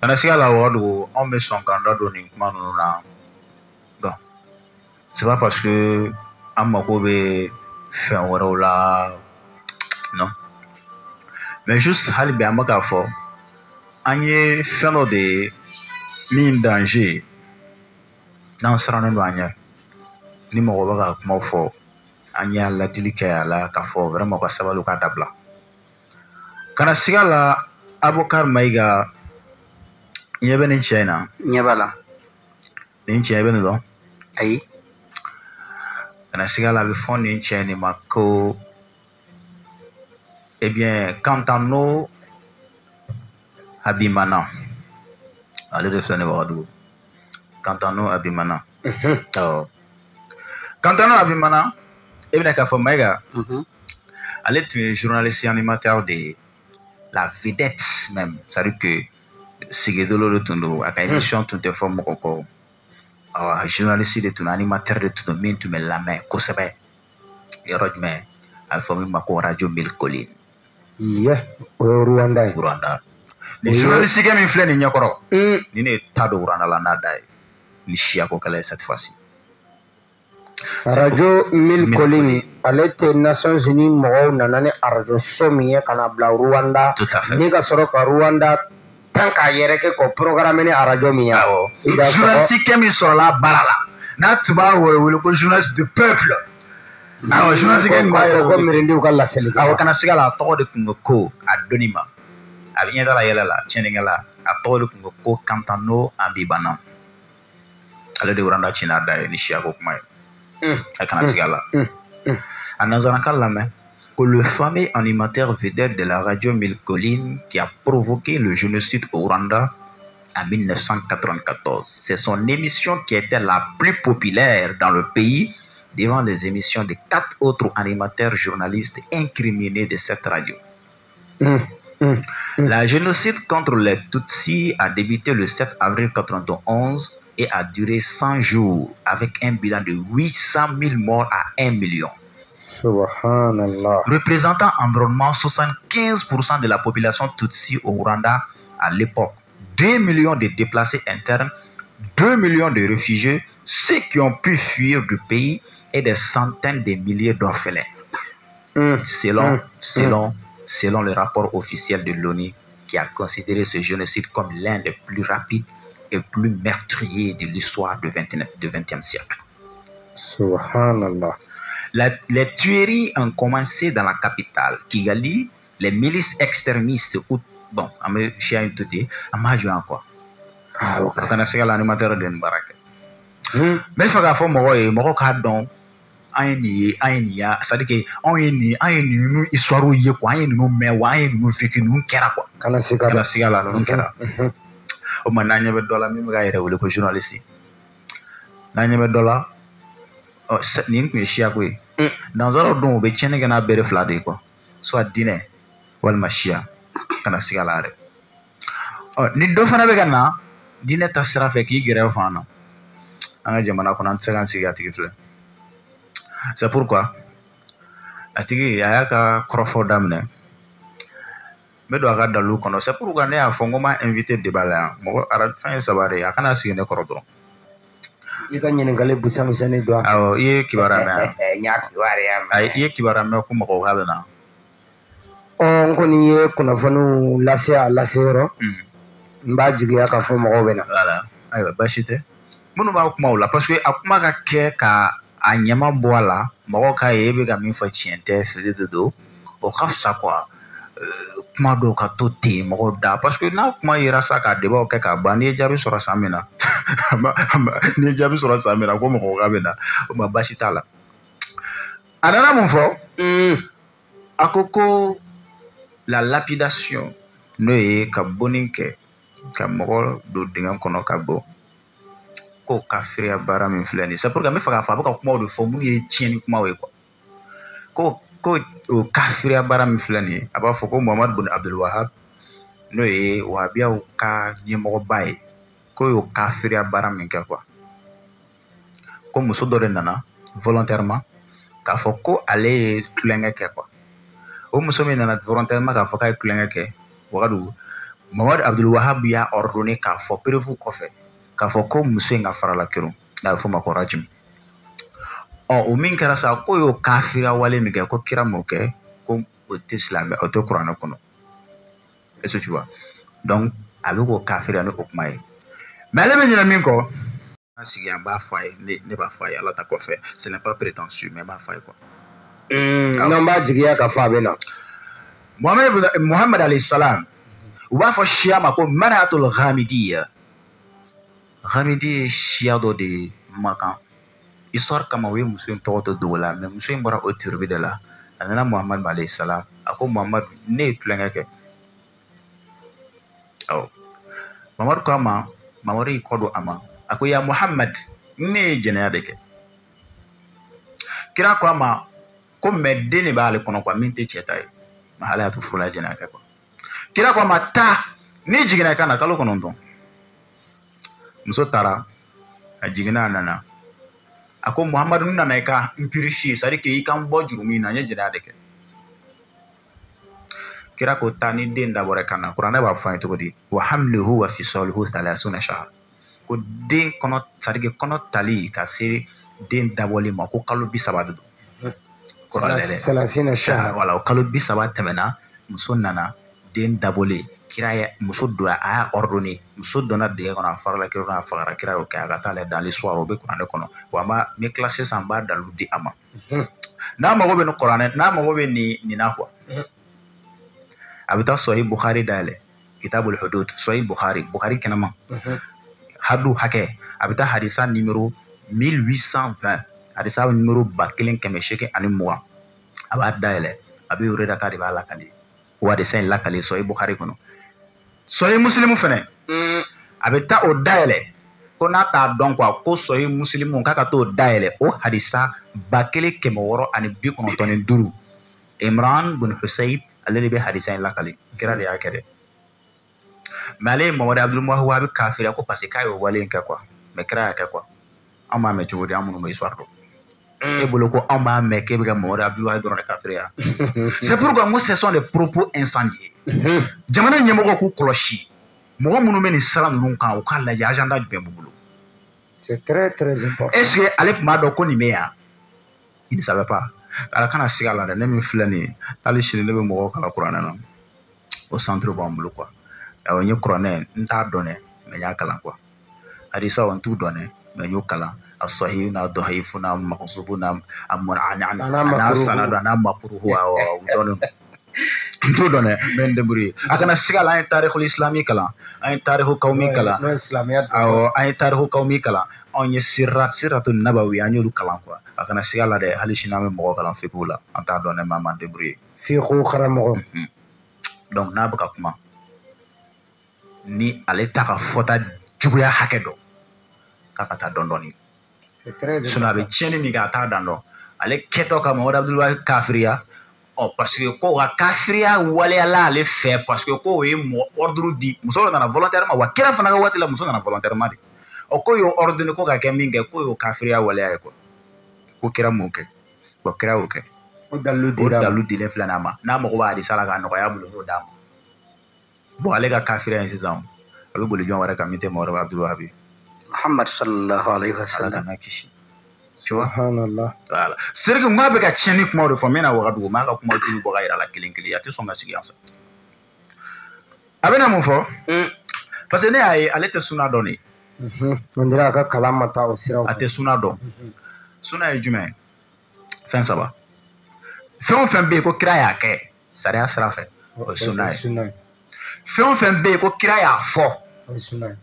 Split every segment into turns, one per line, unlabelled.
Kana siga la, Wagadugu, anw bɛ sɔn k'an da don nin kuma ninnu na. Bon, c'est pas parce que an mako bɛ fɛn wɛrɛw la, non, mais juste hali bi an bɛ k'a fɔ an ye fɛn dɔ de ye min danger n'an sirannen don an ɲɛ. Ni mɔgɔ bɛ ka kumaw fɔ, an y'a ladili kɛ a la k'a fɔ vraiment u ka sabali, u k'a dabila. Kana siga la, Abubakar Mayiga, ɲɛ bɛ nin cɛ in na.
Ɲɛ b'a la.
Nin cɛ, i bɛ nin dɔn?
Ayi.
Kana siga la, a bɛ fɔ nin cɛ nin ma ko, eh bien, Kantano Habimana. Ale de filɛ nin, Wagadugu, Kantano Habimana. Awɔ, Kantano Habimana, e bɛna k'a fɔ Mayiga, ale tun ye journaliste animateur de ye, la vedette même, c'est à dire que sigidolo de tun don, a ka émission tun tɛ fɔ mɔgɔ kɔ. Awɔ, journaliste de tun don, animateur de tun don, min tun bɛ lamɛn kosɛbɛ. Yɔrɔ jumɛn? A bɛ fɔ min ma ko Radio Mille Collines.
Ye, o ye Rwanda ye.
Rwanda. Nin journaliste kɛ min filɛ nin ɲɛkɔrɔ, nin de ye ta don Rwanda la n'a da ye ni siyako kɛlɛ ye cette fois-ci.
Radio Mille Collines, ale tɛ Nations Unies mɔgɔw nana ni arajo so min ye ka na bila Rwanda.
Tout à fait.
Ni ka sɔrɔ ka Rwanda tan k'a yɛrɛ kɛ k'o programme ni arajo min ye.
Awɔ.
I b'a sɔrɔ
Journaliste kɛ min sɔrɔla baara la, n'a tun b'a wele wele ko journaliste du peuple. Awɔ, journaliste kɛ min b'a yɛrɛ
ko mirindiw ka laseli kɛ.
Awɔ, kana siga la, a tɔgɔ de tun bɛ ko a donni ma, a bɛ ɲɛ da la yɛlɛ la tiɲɛnikɛla, a tɔgɔ de tun bɛ ko Kantano Habimana. Ale de Rwanda ci n'a da ye ni siyako kuma ye. A kana siga la. A nanzarakan lamɛn que le fameux animateur vedette de la radio Mille Collines qui a provoqué le génocide au Rwanda en 1994. C'est son émission qui était la plus populaire dans le pays devant les émissions de quatre autres animateurs journalistes incriminés de cette radio. La génocide contre les Tutsis a débuté le 7 avril 1991 et a duré 100 jours avec un bilan de 800 000 morts à 1 million.
Subhanallah.
Représentant environ 75% de la population Tutsi au Rwanda à l'époque. 2 millions de déplacés internes, 2 millions de réfugiés, ceux qui ont pu fuir du pays et des centaines de milliers d'orphelins. Selon le rapport officiel de l'ONU qui a considéré ce génocide comme l'un des plus rapides et plus meurtriers de l'histoire du XXe siècle.
Subhanallah.
Les tueries ont commencé dans la capitale, Kigali. Les milices extrémistes, ou, bon, an bɛ siya in to ten, an b'a jɔ yan quoi.
Ah, ok.
A kana se ka la animateur de nin baara kɛ. N bɛ fɛ k'a fɔ mɔgɔw ye, mɔgɔw k'a dɔn an ye nin ye, an ye nin ya, c'est à dire que anw ye nin, an ye ninnu histoire ye quoi, an ye ninnu mɛn wa, an ye ninnu vécu, ninnu kɛra quoi.
Kana siga.
Kana siga la, ninnu kɛra. O tuma, n'an ɲɛ bɛ dɔ la min bɛ k'a yɛrɛ wele ko journaliste, n'an ɲɛ bɛ dɔ la, ɔ, nin tun ye siyako ye. Nanzaraw dun, u bɛ tiɲɛni kɛ n'a bere fila de ye quoi, soit diinɛ walima siya. Kana siga la yɛrɛ. Ɔ, ni dɔ fana bɛ ka na diinɛ ta sira fɛ k'i gɛrɛ o fana na an ka jamana kɔnɔ, an tɛ se k'an sigi a tigi filɛ. C'est pourquoi a tigi a y'a ka kɔrɔfɔ daminɛ, n bɛ don a ka dalilu kɔnɔ. C'est pourquoi ne y'a fɔ n ko n b'a invité débat la yan. Mɔgɔ ara fɛn ye saba de ye, a kana sigi ne kɔrɔ dɔrɔn.
I ka ɲininkali busan misɛnnin don a.
Awɔ, i ye kibaruya mɛn wa?
N y'a kibaruya mɛn.
Ayi, i ye kibaruya mɛn ko mɔgɔw k'a bɛ na?
Ɔ, n kɔni ye kunnafoniw lase a lase yɔrɔ. N b'a jigiya k'a fɔ mɔgɔw bɛ na.
Voilà, ayiwa, baasi tɛ minnu b'a kuma o la, parce que a kuma ka kɛ ka a ɲɛma bɔ a la, mɔgɔw k'a ye e bɛ ka min fɔ tiɲɛ tɛ, fili de don, o ka fisa quoi. Kuma dɔw ka to ten mɔgɔw da, parce que n'a kuma yera sa k'a débat kɛ k'a ban, n'i ye jaabi sɔrɔ san min na, n'i ye jaabi sɔrɔ san min na ko mɔgɔw k'a bɛ na, o ma baasi t'a la. A nana mun fɔ? A ko ko la lapidation, n'o ye ka bonni kɛ ka mɔgɔ don dingɛ kɔnɔ ka bɔ, ko kafiriya baara min filɛ nin ye. C'est pourquoi n bɛ fɛ k'a fɔ a bɛ ka kumaw de fɔ minnu ye tiɲɛni kumaw ye quoi. Ko o kafiriya baara min filɛ nin ye, a b'a fɔ ko Muhamadu bin Abdul Wahab, n'o ye wahabiyaw ka ɲɛmɔgɔba ye, k'o y'o kafiriya baara min kɛ quoi, ko muso dɔ de nana volontairement k'a fɔ ko ale ye tulonkɛ kɛ quoi. O muso min nana volontairement k'a fɔ k'a ye tulonkɛ kɛ, Wagadu, Mohamed Abdul Wahab y'a ordonné k'a fɔ preuve kɔfɛ k'a fɔ ko muso in ka farala kerun, n'a bɛ f'o ma ko rajim. Ɔ o min kɛra sa, k'o y'o kafiriya wale min kɛ, ko kira m'o kɛ, ko o tɛ silamɛ, o tɛ kuranɛ kɔnɔ. Est-ce que tu vois? Donc a bɛ k'o kafiriya ni o kuma ye. Mais ale bɛ ɲinɛ min kɔ, an sigi an b'a fɔ a ye, ne b'a fɔ a ye Ala ta kɔfɛ, ce n'est pas prétentieux, mais n b'a fɔ a ye quoi.
N'an b'a jigiya k'a fɔ a bɛ na.
Muhammad alayhi salam, u b'a fɔ siya ma ko maratul ghamidiyya. Ghamidi ye siya dɔ de ye Makan. Histoire kama u ye muso in tɔgɔ to dogo la, mais muso in bɔra o tribu de la. A nana Muhammad alayhi salam, a ko Muhammad, ne ye tulonkɛ kɛ. Awɔ. Muhammad ko a ma, Muhammad y'i kɔ don a ma. A ko ya Muhammad, ne ye jɛnɛya de kɛ. Kira ko a ma ko mais den de b'ale kɔnɔ quoi, min tɛ cɛ ta ye. Mais ale y'a to furu la jɛnɛya kɛ quoi. Kira ko a ma taa, n'i jiginna i ka na kalo 9. Muso taara, a jiginna a nana. A ko Muhammadu, n nana i ka n purifier, c'est à dire que i ka n bɔ juru min na, n ye jɛnɛya de kɛ. Kira ko taa ni den dabɔra i ka na. Kuranɛ b'a fɔ an ye cogo di? Wa hamluhu wa fisaluhu thalathuna shahr. Ko den kɔnɔ, c'est à dire que kɔnɔ tali ka se den dabɔli ma, ko kalo 30 de don. Kuranɛ dɛ.
Salasina shahr.
Voilà, o kalo 30 tɛmɛna, muso nana, den dabɔlen, kira ye muso don, a y'a ordonné, muso donna dingɛ kɔnɔ, a farala kira a fagara, kira y'o kɛ, a ka taa lajɛ dans l'histoire, o bɛ kuranɛ kɔnɔ. Wa n b'a, n bɛ tila sisan, n b'a dalu di a ma. N'a mago bɛ nin kuranɛ, n'a mago bɛ nin na quoi. A bɛ taa Sahih Bukhari dayɛlɛ, Kitabul Hudud, Sahih Bukhari, Bukhari kɛnɛma. Hadu hakɛ, a bɛ taa hadisa numéro 1820, hadisa numéro 1820. A b'a dayɛlɛ, a bɛ yɔrɔ ta de b'a lakale. O hadisa in lakale Sahih Bukhari kɔnɔ. Sahih Muslim fɛnɛ, a bɛ taa o dayɛlɛ, ko n'a t'a dɔn quoi, ko Sahih Muslim k'a ka t'o dayɛlɛ, o hadisa 1695. Imran bin Husayb, ale de bɛ hadisa in lakale, kira de y'a kɛ dɛ. Mais ale ye Mohamed Abdul Wahab kafiriya ko parce que k'a y'o wale in kɛ quoi, mais kira y'a kɛ quoi. An b'a mɛn cogo di, an minnu bɛ histoire dɔn? E bolo ko anw b'a mɛn k'e bɛ ka Mohamed Abdul Wahab dɔrɔn de kafiriya. C'est pourquoi moi ce sont des propos incendiés. Jamana ɲɛmɔgɔw k'u kɔlɔsi, mɔgɔ minnu bɛ nin sira ninnu kan, u k'a lajɛ agenda jumɛn b'u bolo.
C'est très très important.
Est-ce que ale tun b'a dɔn ko nin bɛ yan? Il ne savait pas. Ala kana siga a la dɛ, ne min filɛ nin ye, hali sini ne bɛ mɔgɔw kalan kuranɛ na. O centre b'an bolo quoi. Awɔ, n ye kuranɛ, n t'a dɔn dɛ, mais n y'a kalan quoi. Hadisaw n t'u dɔn dɛ, mais n y'o kalan. As-sahih n'a dahifu n'a maghzubu n'a n'a sanadu n'a makruhu, awɔ, u dɔnnen don. N t'o dɔn dɛ, mais n débrouiller. A kana siga a la, an ye tarikhul islami kalan, an ye tarikhu kawmi kalan. Awɔ, an ye tarikhu kawmi kalan. Anw ye siratu nabawi, an y'olu kalan quoi. A kana siga a la dɛ, hali sini an bɛ mɔgɔw kalan fiqh la, an t'a dɔn dɛ, mais an b'an débrouiller.
Fiqh karamɔgɔ.
Donc n'a bɛ ka kuma, ni ale ta ka fɔta juguya hakɛ dɔn, k'a ka taa dɔn dɔɔni. Sinon a bɛ tiɲɛni min kɛ, a t'a dan dɔn. Ale kɛtɔ ka Mohamed Abdul Wahab kafiriya, ɔ parce que ko ka kafiriya waleyala ale fɛ, parce que ko o ye mɔgɔ ordre di, muso dɔ nana volontairement, wa kira fana ka waati la muso nana volontairement de. Ɔ ko y'o ordonné ko ka kɛ min kɛ, ko y'o kafiriya waleya ye quoi. Ko kira m'o kɛ, wa kira y'o kɛ.
O dalilu dira.
O dalilu dilen filɛ nin ma, n'a mago b'a hadisa la k'a nɔgɔya a bolo, n'o d'a ma. Bon, ale ka kafiriya in sisan, a bɛ boli jɔn wɛrɛ kan min tɛ Mohamed Abdul Wahab.
Muhammad sallallahu alayhi wa sallam.
Ala kana kisi. Tu vois?
Subhanallah.
Voilà. C'est que moi bɛ ka tiɲɛni kumaw de fɔ, n bɛna Wagadugu, n b'a ka kuma jugu bɔ ka yira a la kelen kelen, a tɛ sɔn ka sigi yan sa. A bɛna mun fɔ? Parce que ne y'a ye ale tɛ suna dɔn de.
On dirait a ka kalan ma taa o siraw.
A tɛ suna dɔn. Suna ye jumɛn ye? Fɛn saba. Fɛn o fɛn bɛ yen ko kira y'a kɛ sariya sira fɛ, o ye suna ye. Fɛn o fɛn bɛ yen ko kira y'a fɔ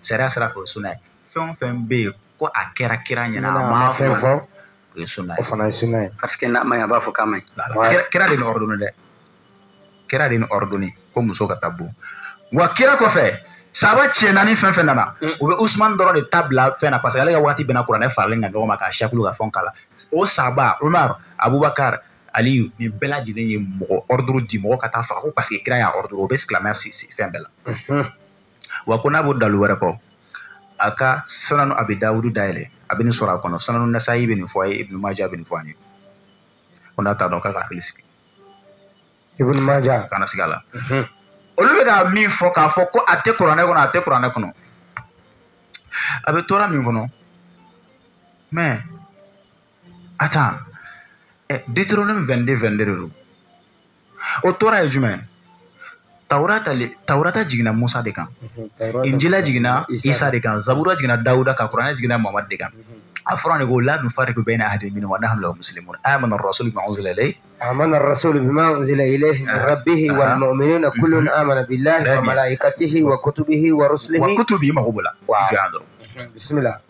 sariya sira fɛ, o ye suna ye. Fɛn o fɛn bɛ yen ko a kɛra kira ɲɛna, a ma
fɛn fɔ,
o ye suna ye.
O fana ye suna ye.
Parce que n'a ma ɲi, a b'a fɔ k'a ma
ɲi. Kira de nin ordonné dɛ. Kira de nin ordonné ko muso ka taa bon. Wa kira kɔfɛ, sahaba cɛ naani fɛn fɛn nana, u bɛ Usman dɔrɔn de ta bila fɛn na, parce que ale ka waati bɛnna kuranɛ faralen kan ɲɔgɔn ma k'a siyakulu ka fɛnw k'a la. O sahaba, Umar, Abubakar, Aliyu, nin bɛɛ lajɛlen ye mɔgɔ ordre di mɔgɔ ka taa faga ko parce que kira y'a ordre, o bɛ silamɛya fɛn bɛɛ la. Wa ko n'a b'o dalu wɛrɛ kɔ, a ka sananu Abi Dawudu dayɛlɛ, a bɛ nin sɔrɔ a kɔnɔ. Sananu Nasayi bɛ nin fɔ a ye, Ibn Majah bɛ nin fɔ an ye. Ko n'a t'a dɔn k'a ka hakili sigi.
Ibn Majah.
Kana sigi a la. Olu bɛ ka min fɔ k'a fɔ ko a tɛ kuranɛ kɔnɔ, a tɛ kuranɛ kɔnɔ, a bɛ tora min kɔnɔ. Mais attends, Deutéronome 22 22 de don. O tora ye jumɛn? Tawurata le, Tawurata jiginna Musa de kan, Injila jiginna Isa de kan, Zabura jiginna Dawuda kan, Kuranɛ jiginna Muhamad de kan. A fɔra de ko la nufarriqu bayna ahadin minhum wa nahnu lahu muslimun. Amana ar-rasulu bima unzila ilayhi.
آمن الرسول بما أنزل إليه من ربه والمؤمنون كل آمن بالله
Très bien.
وملائكته وكتبه ورسله.
Wa kutubi, mago b'o la.
Waaw.
Jɔ yan dɔrɔn.
بسم الله.